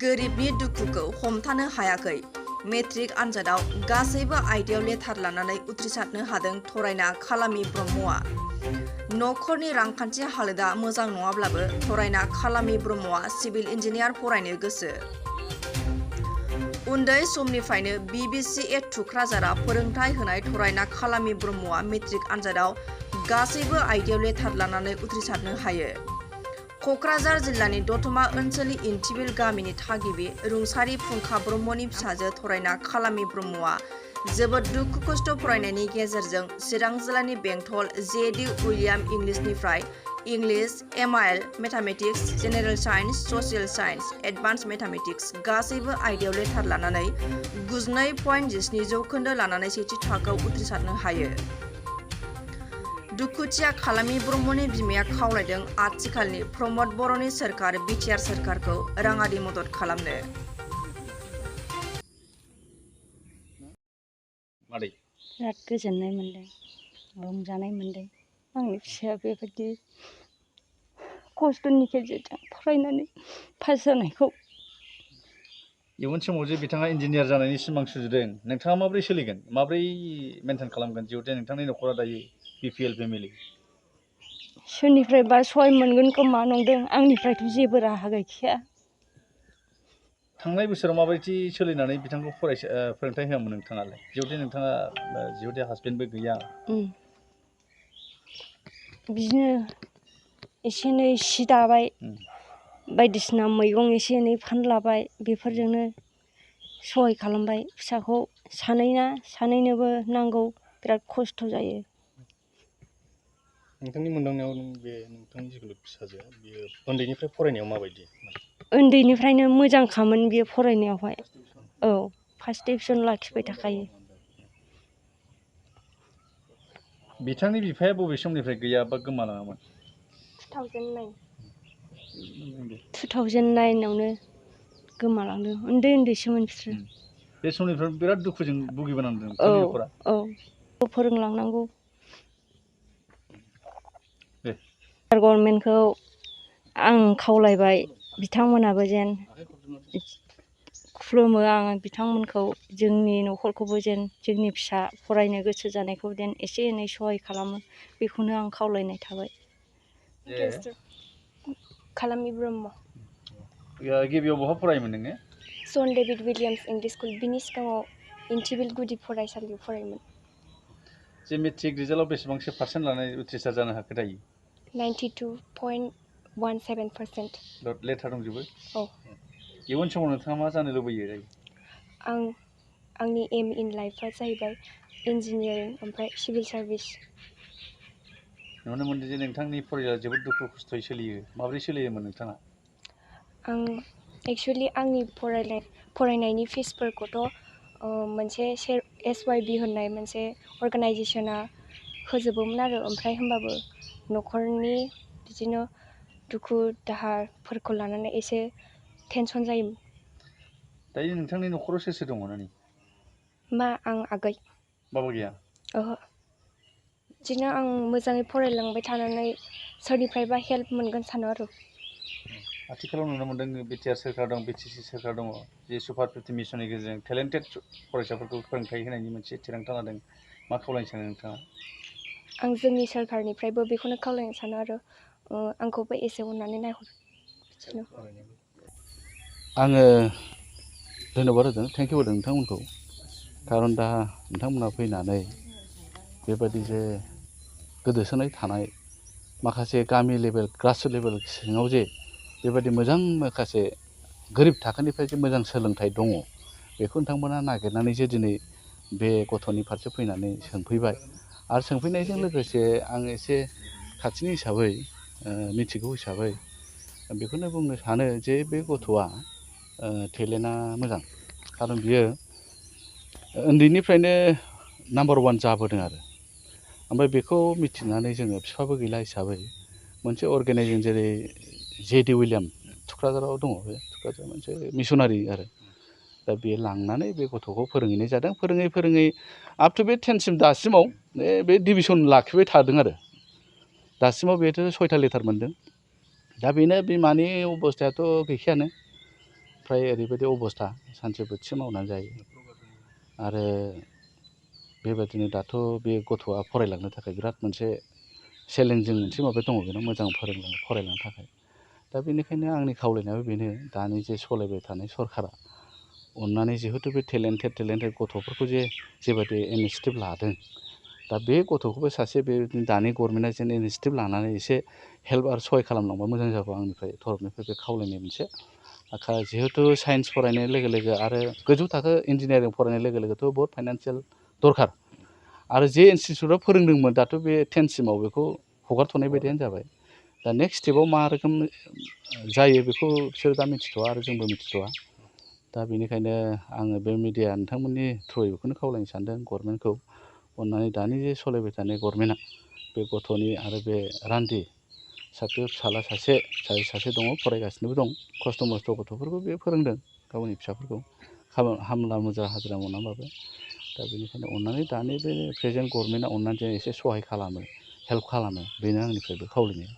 गोरिबनि दुखुखौ हमथानो हायाखै। मेट्रिक आनजादाव गासैबो आयदायाव लेटार लानानै उथ्रिसारनो हादों थरायना खालामि ब्रह्मआ। नखरनि रांखान्थि हालोदा मोजां नङाब्लाबो थरायना खालामि ब्रह्मआ सिभिल इन्जिनियार फरायनो गोसो। उन्दै समनिफ्रायनो BBC थुक्राझारा फोरोंथाय होनाय थरायना खालामि ब्रह्मआ मेट्रिक आनजादाव गासैबो आयदायाव लेटार लानानै उथ्रिसारनो हायो। कक्राझार जिल्लानि दतमा ओनसोलनि इन्थिबिल गामिनि थागिबि रुंसारि फुंखा ब्रह्मनि फिसाजो थरायना खालामि ब्रह्मआ जोबोद दुखु खस्थ' फरायनायनि गेजेरजों चिरां जिल्लानि बेंटल JD उइलियाम इंलिशनिफ्राय English, MIL, mathematics, general science, social science, advance mathematics गासैबो आयदायाव लेटार लानानै 92.17% लानानै सेथि थाखोआव उथ्रिसारनो हायो। दुखुथिया खालामि ब्रह्मनि बिमाया खावलायदों आथिखालनि प्रमद बर'नि सोरखार BTR सोरखारखौ राङारि मदद खालामनो। बिराद गोजोननाय मोनदों, रंजानाय मोनदों। आंनि फिसाया बेबायदि खस्थ'नि गेजेरजों फरायनानै पास जानायखौ। इयुन समाव जे बिथाङा इन्जिनियार जानायनि सिमां सुजुदों, नोंथाङा माबोरै सोलिगोन, माबोरै मेनटेन खालामगोन जिहेतु नोंथांनि न'खरा दायो BPL फेमिलि? सोरनिफ्रायबा सहाय मोनगोन खोमा नंदों, आंनिफ्रायथ' जेबो राहा गैखाया। थांनाय बोसोराव माबायदि सोलिनानै बिथांखौ फोरोंथाय होआमोन नोंथाङालाय? नोंथाङा हासबेन्डबो गैया। बिदिनो एसे एनै सि दाबाय, बायदिसिना मैगं एसे एनै फानलाबाय, बेफोरजोंनो सहाय खालामबाय। फिसाखौ सानैनोबो नांगौ, बिराद खस्थ' जायो। नोंथांनि मोनदांनायाव बे नोंथांनि जिखुनु फिसाजोआ बेयो उन्दैनिफ्राय फरायनायाव माबायदि? उन्दैनिफ्रायनो मोजांखामोन बेयो फरायनायावहाय। औ, फार्स्ट डिभिजन लाखिबाय थाखायो। बिथांनि बिफाया बबे समनिफ्राय गैया बा गोमालाङामोन? 2009आवनो गोमालांदों। उन्दैसोमोन बिसोरो। बे समनिफ्राय बिराद दुखुजों भुगिबोनांदों बिथांनि न'खरा। औ, फोरोंलांनांगौ। गभर्नमेन्टखौ आं खावलायबाय, बिथांमोनाबो जेन खुलुमो आं बिथांमोनखौ, जोंनि न'खरखौबो जेन जोंनि फिसा फरायनो गोसो जानायखौ जेन एसे एनै सहाय खालामो, बेखौनो आं खावलायनाय थाबाय। खालामि ब्रह्म। गिबियाव बहा फरायोमोन नोङो? सन डेभिड विलियाम्स इंलिश स्कुल, बिनि सिगाङाव इन्थिबिल गुदि फरायसालियाव फरायोमोन। जे मेट्रिक रिजाल्टआव बेसेबांसो पार्सेन्ट लानानै उथ्रिसार जानो हाखो दायो? 92.17%। लेटार दंजोबो? औ। इयुन समाव नोंथाङा मा जानो लुबैयो? आंनि एम इन लाइफआ जाहैबाय इन्जिनियारिं ओमफ्राय सिभिल सार्भिस। नुनो मोनदों जे नोंथांनि फरायनाया जोबोद दुखु खस्थ'यै सोलियो, माबोरै सोलियोमोन नोंथाङा? एक्सुवेलि आंनि फरायनायनि फिसफोरखौथ' मोनसे SYB होननाय मोनसे अर्गानाइजेसना होजोबोमोन आरो, ओमफ्राय होमबाबो न'खरनि बिदिनो दुखु दाहाफोरखौ लानानै एसे टेनसन जायोमोन। दायो नोंथांनि न'खराव सोर सोर दङ नानि? आं आगै। बाबा गैया? ओहो। बिदिनो आं मोजाङै फरायलांबाय थानानै सोरनिफ्रायबा हेल्प मोनगोन सानो आरो। आथिखालाव नुनो मोनदों BTR सोरखार दं, BTC सोरखार दङ, जे सुपार 50 मिसननि गेजेरजों टेलेन्टेड फरायसाफोरखौ फोरोंथाय होनायनि मोनसे थिरांथा लादों। मा खावलायनो सानो नोंथाङा? आं जोंनि सोरखारनिफ्रायबो बेखौनो खावलायनो सानो आरो, आंखौबो एसे अननानै नायहर। बिदिनो आङो धन्यबाद होदों, थेंक इउ होदों नोंथांमोनखौ। खारन दा नोंथांमोना फैनानै बेबायदि जे गोदोसोनाय थानाय माखासे गामि लेभेल, ग्रासरुट लेभेल सिङाव जे बेबायदि मोजां माखासे गोरिब थाखोनिफ्राय जे मोजां सोलोंथाइ दङ, बेखौ नोंथांमोना नागिरनानैसो दिनै बे गथ'नि फारसे फैनानै सोंफैबाय। आरो सोंफैनायजों लोगोसे आं एसे खाथिनि हिसाबै, मिथिगौ हिसाबै बेखौनो बुंनो सानो जे बे गथ'आ टेलेन्टआ मोजां। खारन बियो उन्दैनिफ्रायनो नाम्बार 1 जाबोदों आरो। ओमफ्राय बेखौ मिथिनानै जोङो बिफाबो गैला हिसाबै मोनसे अर्गेनाइजेसन जेरै JD उइलियाम थुक्राझाराव दङ, बे थुक्राझार मोनसे मिसनारि आरो। दा बे लांनानै बे गथ'खौ फोरोंहैनाय जादों। फोरोङै आप टु बे 10सिम दासिमाव बे डिभिसन लाखिबाय थादों आरो। दासिमाव बेथ' 6था लेटार मोनदों। दा बेनो बिमानि अबस्थायाथ' गैखायानो। फ्राय ओरैबायदि अबस्था सानसे बोथिसे मावनानै जायो आरो बेबायदिनो दाथ' बे गथ'आ फरायलांनो थाखाय बिराद मोनसे चेलेन्जिं मोनसे माबा दङ बेनाव मोजां फरायलांनो थाखाय दा बेनिखायनो आंनि खावलायनायाबो बेनो दानि जे सालायबाय थानाय सरकारा अननानै जिहेथु बे टेलेन्टेड गथ'फोरखौ जेबायदि इनिसिएटिभ लादों दा बे गथ'खौबो सासे बे दानि गभर्नमेन्टआ जेन इनिसिएटिभ लानानै एसे हेल्प आरो सहाय खालामलांबा मोजां जागौ आंनिफ्राय थरफनिफ्राय बे खावलायनाय मोनसे जिहेथु साइन्स फरायनाय लोगो लोगो आरो गोजौ थाखो इन्जिनियारिं फरायनाय लोगो लोगोथ' बहुत फाइनान्सियेल दरखार आरो जे इनस्टिटिउटआव फोरोंदोंमोन दाथ' बे 10सिमाव बेखौ हगारथ'नाय बायदियानो जाबाय दा नेक्स्ट स्टेपाव मा रोखोम जायो बेखौ बिसोर दा मिथिथ'वा आरो जोंबो मिथिथ'वा दा बेनिखायनो आङो बे मिडिया नोंथांमोननि थ्रुयै बेखौनो खावलायनो सानदों गभर्नमेन्टखौ अननानै दानि जे सालायबाय थानाय गभर्नमेन्टआ बे गथ'नि आरो बे रान्दि फिसाला सासे दङ फरायगासिनोबो दं खस्थ' मस्थ' गथ'फोरखौ बे फोरोंदों गावनि फिसाफोरखौ हामला मुजा हाजिरा मावनानैबाबो दा बेनिखायनो अननानै दानि बे प्रेजेन्ट गभर्नमेन्टआ अननानै एसे सहाय खालामो हेल्प खालामो बेनो आंनिफ्रायबो खावलायनाया